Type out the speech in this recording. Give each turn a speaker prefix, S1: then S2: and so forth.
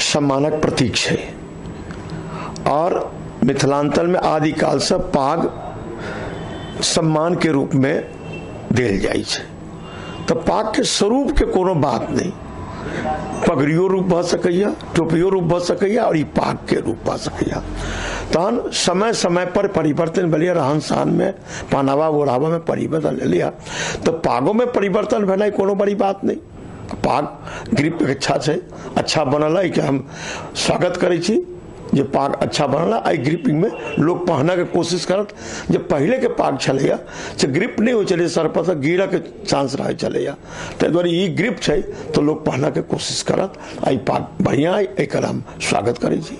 S1: सम्मानक प्रतीक छै आओर मिथिलांचलमे आदिकालसँ पाग सम्मानके रूपमे देल जाइ छै। तऽ पागके स्वरूपके कोनो बात नहि, पगड़ियो रूप भऽ सकैया, टोपियो रूप भऽ सकैया और ई पागके रूप भऽ सकैया। तहन समय समय पर परिवर्तन भेलैया, रहन सहनमे पहनावा ओढ़ावामे परिवर्तन भेलैया, तऽ पागोमे परिवर्तन भेनाइ कोनो बड़ी बात नहि। पाग ग्रिप अच्छा छै, अच्छा बनल है, कि हम स्वागत करै छी जे पाग अच्छा बनल है। एहि ग्रिपिंगमे लोक पहनऽके कोशिश करत। जे पहिलेके पाग छलैया से ग्रिप नहि होइ छलै, सर पर से गिरऽके चांस रहै छलैया, ताहि दुआरे ई ग्रिप छै तऽ लोक पहनऽके कोशिश करत। एहि पाग बढ़िआँ अइ, एकर हम स्वागत करै छी।